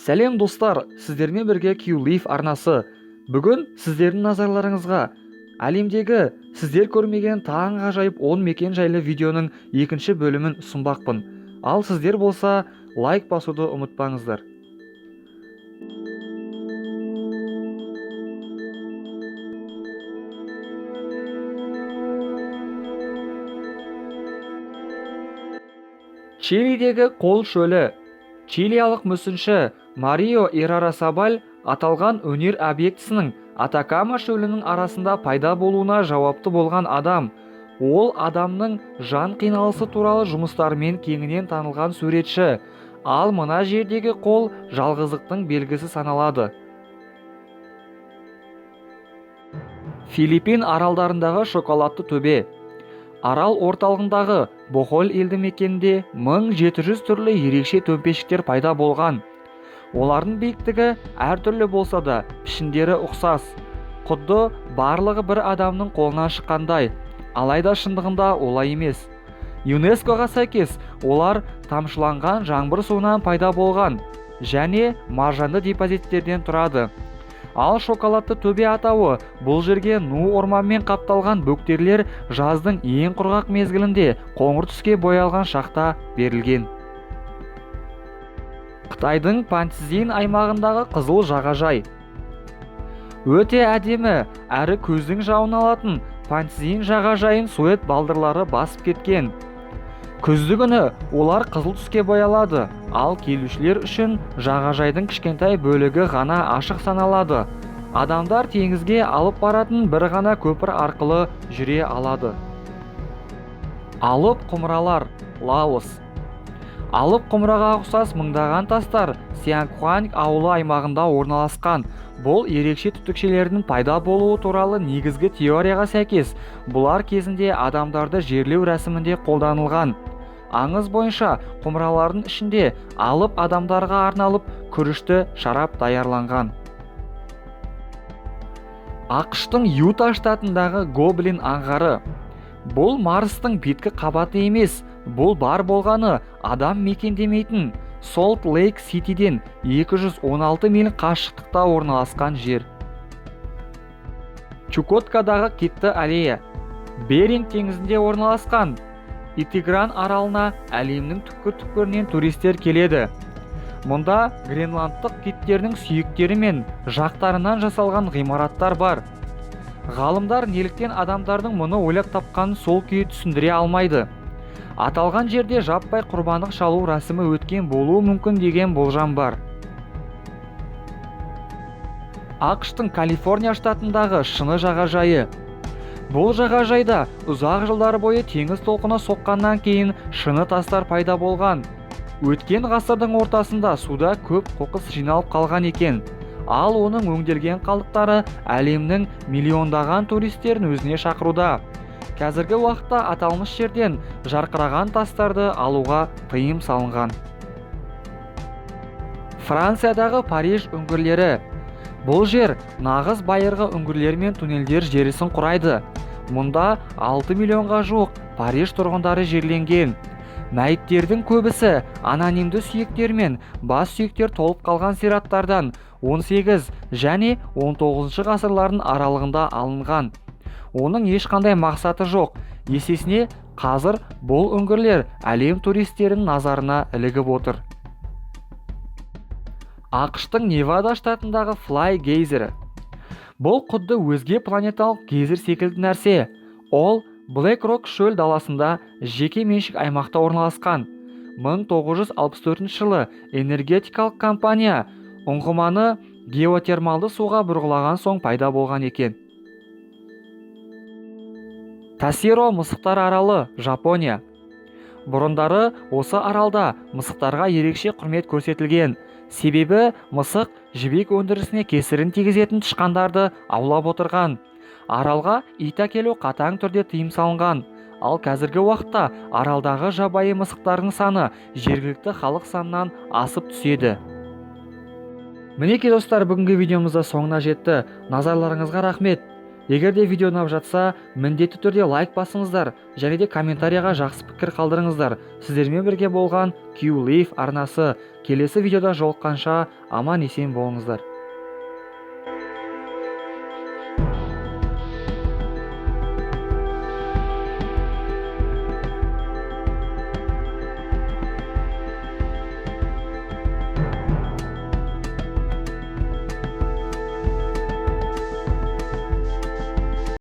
Сәлем, достар! Сіздермен бірге QLife арнасы. Бүгін сіздердің назарларыңызға әлемдегі сіздер көрмеген таңғажайып 10 мекен жайлы видеоның екінші бөлімін ұсынбақпын. Ал сіздер болса, лайк басуды ұмытпаңыздар. Чилидегі қол шөлі. Чилиялық мүсінші Марио Ирарасабаль аталған өнер объектісінің Атакама шөлінің арасында пайда болуына жауапты болған адам. Ол адамның жан қиналысы туралы жұмыстарымен кеңінен танылған суретші. Ал мына жердегі қол жалғыздықтың белгісі саналады. Филиппин аралдарындағы шоколадты төбе. Арал орталығындағы Бохоль елді мекенінде 1700 түрлі ерекше төмпешіктер пайда болған. Олардың биіктігі әртүрлі болса да, пішіндері ұқсас. Құдды барлығы бір адамның қолынан шыққандай. Алайда шындығында олай емес. ЮНЕСКО-ға сәйкес, олар тамшыланған жаңбыр суынан пайда болған және маржанды депозиттерден тұрады. Ал шоколадты төбе атауы бұл жерге ну орманмен қапталған бөктерлер жаздың ең құрғақ мезгілінде қоңыр түске боялған шақта берілген. Қытайдың Панцзин аймағындағы қызыл жағажай. Өте әдемі әрі көздің жауын алатын Панцзин жағажайын суэт балдырлары басып кеткен. Күзді күні олар қызыл түске боялады, ал келушілер үшін жағажайдың кішкентай бөлігі ғана ашық саналады. Адамдар теңізге алып баратын бір ғана көпір арқылы жүре алады. Алып құмыралар, Лаос. Алып құмыраға ұқсас мыңдаған тастар Сиангхуанг ауылы аймағында орналасқан. Бұл ерекше түтікшелердің пайда болуы туралы негізгі теорияға сәйкес, бұлар кезінде адамдарды жерлеу рәсімінде қолданылған. Аңыз бойынша, құмыралардың ішінде алып адамдарға арналып күрішті шарап даярланған. АҚШ-тың Юта штатындағы Гоблин аңғары. Бұл Марстың беткі қабаты емес, бұл бар болғаны адам мекендемейтін Солт Лейк Ситиден 216 миль қашықтықта орналасқан жер. Чукоткадағы китті аллея. Беринг теңізінде орналасқан Итигран аралына әлемнің түкпір-түкпірінен туристер келеді. Мұнда гренландтық киттердің сүйектері мен жақтарынан жасалған ғимараттар бар. Ғалымдар неліктен адамдардың мұны ойлап тапқанын сол күйі түсіндіре алмайды. Аталған жерде жаппай құрбандық шалу рәсімі өткен болуы мүмкін деген болжам бар. АҚШ-тың Калифорния штатындағы шыны жағажайы. Бұл жағажайда ұзақ жылдар бойы теңіз толқыны соққаннан кейін шыны тастар пайда болған. Өткен ғасырдың ортасында суда көп қоқыс жиналып қалған екен. Ал оның өңделген қалдықтары әлемнің миллиондаған туристерін өзіне шақыруда. Қазіргі уақытта аталмыш жерден жарқыраған тастарды алуға тыйым салынған. Франциядағы Париж үңгірлері. Бұл жер нағыз байырғы үңгірлер мен туннельдер желісін құрайды. Мұнда 6 миллионға жуық Париж тұрғындары жерленген. Мәйіттердің көбісі анонимді сүйектер мен бас сүйектер толып қалған зираттардан 18 және 19 ғасырлардың аралығында алынған. Оның ешқандай мақсаты жоқ. Есесіне қазір бұл үңгірлер әлем туристерінің назарына ілігіп отыр. АҚШ-тың Невада штатындағы Флай гейзері. Бұл құдды өзге планеталық гейзер секілді нәрсе. Ол Блэк Рок шөл даласында жеке меншік аймақта орналасқан. 1964 жылы энергетикалық компания ұңғыманы геотермалды суға бұрғылаған соң пайда болған екен. Тасиро мысықтар аралы, Жапония. Бұрындары осы аралда мысықтарға ерекше құрмет көрсетілген. Себебі мысық жібек өндірісіне кесірін тигізетін тышқандарды аулап отырған. Аралға ит әкелу қатаң түрде тыйым салынған. Ал қазіргі уақытта аралдағы жабайы мысықтардың саны жергілікті халық санынан асып түседі. Мінекей, достар, бүгінгі видеомыз да соңына жетті. Назарларыңызға рахмет. Егер де видео ұнап жатса, міндетті түрде лайк басыңыздар және де комментарияға жақсы пікір қалдырыңыздар. Сіздермен бірге болған Q Live арнасы. Келесі видеода жолыққанша аман есен болыңыздар.